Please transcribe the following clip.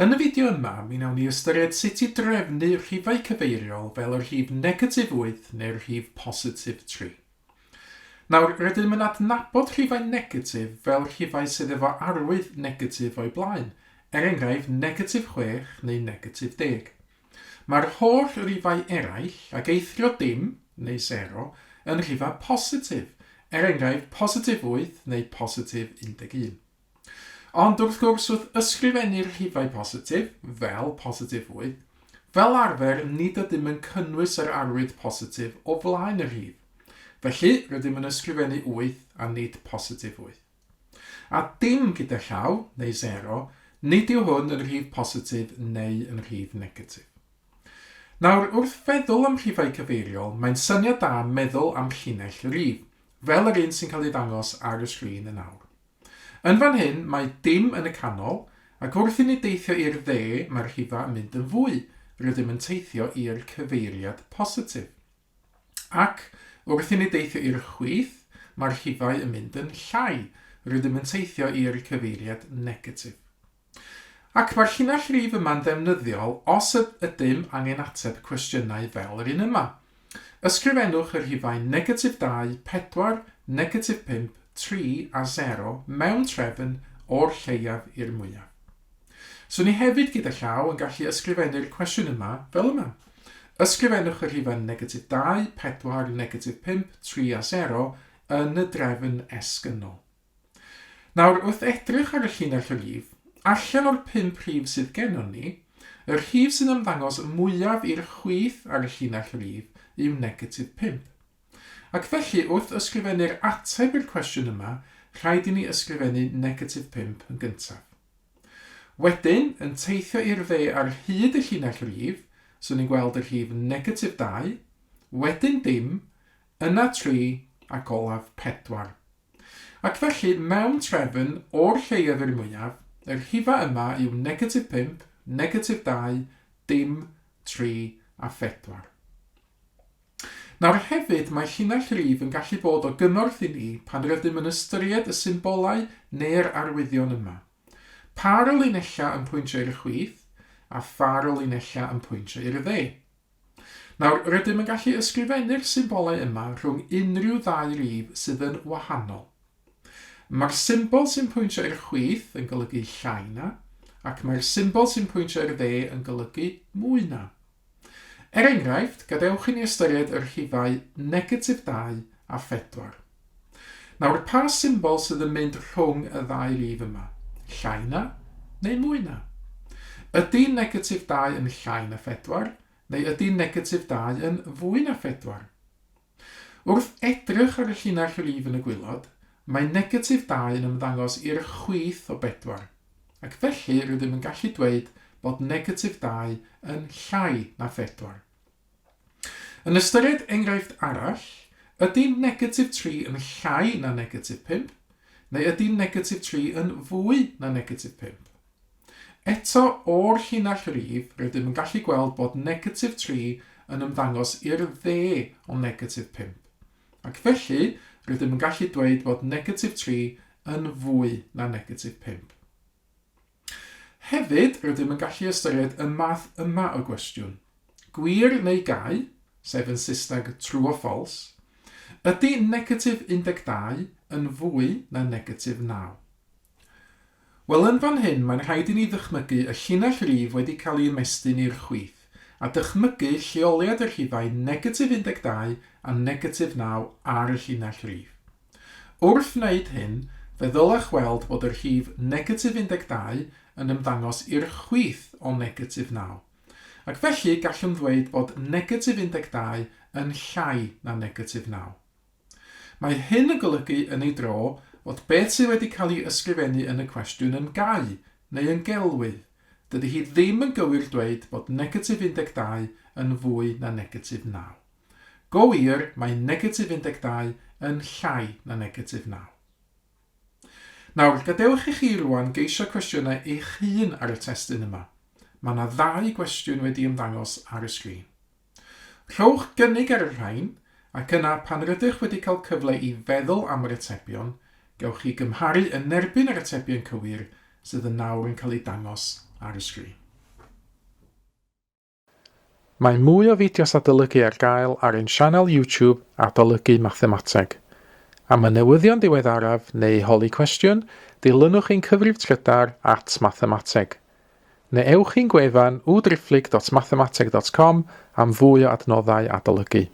Yn y fideo yma, mi wnawn ni ystyried sut i drefnu rhifau cyfeiriol fel y rhif negatif 8 neu'r rhif positif 3. Nawr, rydym yn adnabod rhifau negatif fel rhifau sydd efo arwydd negatif o'u blaen, er enghraifft negatif 6 neu negatif 10. Mae'r holl rifau eraill, ac eithrio dim, neu sero, yn rhifau positif, er enghraifft positif 8 neu positif 11. Ond wrth gwrs, wrth ysgrifennu'r rhifau positif, fel positif 8, fel arfer nid ydym yn cynnwys yr arwydd positif o flaen y rhif. Felly, rydym yn ysgrifennu 8 a nid positif 8. A dim gyda llaw, neu sero, nid yw hwn yn rhif positif neu yn rhif negatif. Nawr, wrth feddwl am rhifau cyfeiriol, mae'n syniad da meddwl am llinell rif, fel yr un sy'n cael ei ddangos ar y sgrin yn awr. Yn fan hyn, mae dim yn y canol, ac wrth i ni deithio i'r dde, mae'r rhifau yn mynd yn fwy, rydym yn teithio i'r cyfeiriad positif. Ac, wrth i ni deithio i'r chwith, mae'r rhifau yn mynd yn llai, rydym yn teithio i'r cyfeiriad negatif. Ac mae'r llinell rif yma'n ddefnyddiol os ydym angen ateb cwestiynau fel yr un yma. Ysgrifennwch y rhifau negatif 2, 4, negatif 5, 3 a 0 mewn trefn o'r lleiaf i'r mwyaf. Swn i hefyd gyda llaw yn gallu ysgrifennu'r cwestiwn yma fel yma. Ysgrifennwch y rhifau negatif 2, 4, negatif 5, 3 a 0 yn y drefn esgynnol. Nawr, wrth edrych ar y llinell rif, allan o'r pump rhif sydd gennon ni, y rhif sy'n ymddangos mwyaf i'r chwith ar y llinell rif yw negatif 5. Ac felly, wrth ysgrifennu'r ateb i'r cwestiwn yma, rhaid i ni ysgrifennu negatif 5 yn gyntaf. Wedyn, yn teithio i'r dde ar hyd y llinell rif, swn i'n gweld y rhif negatif 2, wedyn dim, yna 3, ac olaf 4. Ac felly, mewn trefn, o'r lleiaf i'r mwyaf, y rhifau yma yw negatif 5, negatif 2, dim, 3 a phedwar. Nawr hefyd, mae llinell rif yn gallu bod o gymorth i ni pan rydym yn ystyried y symbolau neu'r arwyddion yma. Pâr o linellau yn pwyntio i'r chwith, a phâr o linellau yn pwyntio i'r dde. Nawr, rydym yn gallu ysgrifennu'r symbolau yma rhwng unrhyw ddau rif sydd yn wahanol. Mae'r symbol sy'n pwyntio i'r chwith yn golygu llai na, ac mae'r symbol sy'n pwyntio i'r dde yn golygu mwy na. Er enghraifft, gadewch i ni ystyried y rhifau negatif 2 a 4. Nawr, pa symbol sydd yn mynd rhwng y ddau rif yma? Llai na neu mwy na? Ydy negatif 2 yn llai na 4, neu ydy negatif 2 yn fwy na 4? Wrth edrych ar y llinell rif yn y gwaelod, mae negatif 2 yn ymddangos i'r chwith o bedwar, ac felly rydym yn gallu dweud bod negatif 2 yn llai na phedwar. Yn ystyried enghraifft arall, ydy negatif 3 yn llai na negatif 5, neu ydy negatif 3 yn fwy na negatif 5? Eto, o'r llinell rif, rydym yn gallu gweld bod negatif 3 yn ymddangos i'r dde o negatif 5. Ac felly, rydym yn gallu dweud bod negatif 3 yn fwy na negatif 5. Hefyd, rydym yn gallu ystyried y math yma o gwestiwn. Gwir neu gau, sef yn Saesneg true or false, ydy negatif 12 yn fwy na negatif 9? Wel, yn fan hyn, mae'n rhaid i ni ddychmygu y llinell rif wedi cael ei ymestyn i'r chwith, a dychmygu lleoliad y rhifau negatif 12 a negatif 9 ar y llinell rif. Wrth wneud hyn, fe ddylech weld bod y rhif negatif 12 yn ymddangos i'r chwith o negatif 9. Ac felly, gallwn ddweud bod negatif 12 yn llai na negatif 9. Mae hyn yn golygu, yn ei dro, fod beth sydd wedi cael ei ysgrifennu yn y cwestiwn yn gau, neu yn gelwydd. Dydy hi ddim yn gywir dweud bod negatif 12 yn fwy na negatif 9. Go wir, mae negatif 12 yn llai na negatif 9. Nawr, gadewch i chi rwan geisio cwestiynau eich hun ar y testun yma. Mae yna ddau gwestiwn wedi ymddangos ar y sgrin. Rhowch gynnig ar y rhain, ac yna pan rydych wedi cael cyfle i feddwl am yr atebion, gewch chi gymharu yn erbyn yr atebion cywir sydd yn nawr yn cael eu dangos ar y sgrin. Mae mwy o fideos adolygu ar gael ar ein sianel YouTube Adolygu Mathemateg. Am y newyddion diweddaraf neu holi cwestiwn, dilynwch ein cyfrif trydar at mathemateg. Neu ewch i'n gwefan www.mathemateg.com am fwy o adnoddau adolygu.